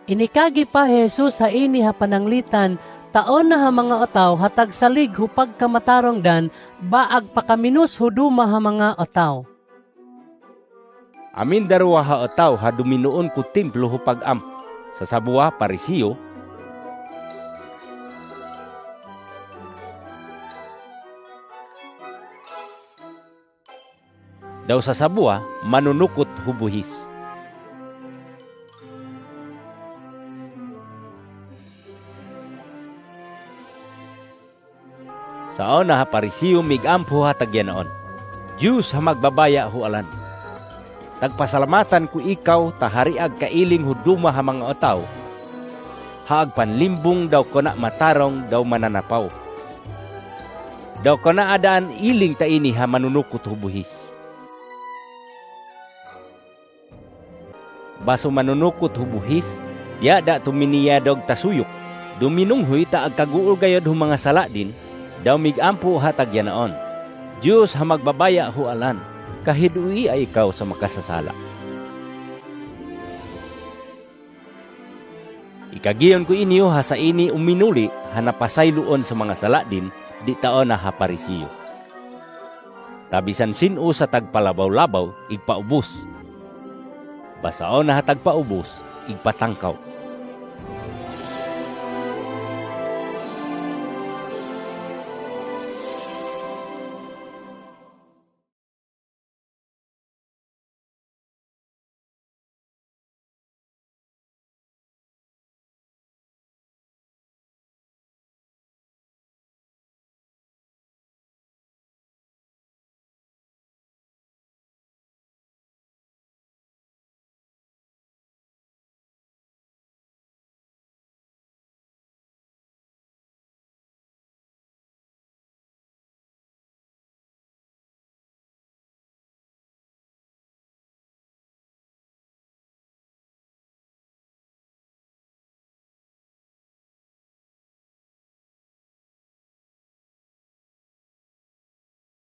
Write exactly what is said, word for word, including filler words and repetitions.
Inikagi pa Jesus ha ini ha pananglitan, tao na ha mga otaw ha tagsalig ho pagkamatarong dan, ba agpakaminus ho duma ha mga otaw. Amin daruwa ha otaw ha duminoon ko timplo ho pag-ampo, sasabowa Parisiyo, daw sasabowa manonokot ho bohis. Sao na ha Parisiyo mig-ampo ha tagyanaon, Diyos ha magbabaya' ho alan. Tagpasalamatan ko ikaw ta hari agkailing ho duma ha mga otaw, ha agpanlimbong daw kona' matarong daw mananapaw. Daw kona' adaan iling ta ini ha manonokot ho bohis. Ba so manonokot ho bohis, diyada' to miniyadog ta soyok, duminonghoy ta agkagoogayod ho mga saladin, daw mig-ampo ha tagyanaon, Diyos ha magbabaya' ho alan, ka hidooia ikaw sa makasasala. Ikagiyon ko iniyo ha saini o minoli' ha napasayloon so mga saladin, di' tao na ha Parisiyo. Ta bisan sin-o sa tagpalabawlabaw, igpaobos. Ba sao na ha tagpaobos, igpatangkaw.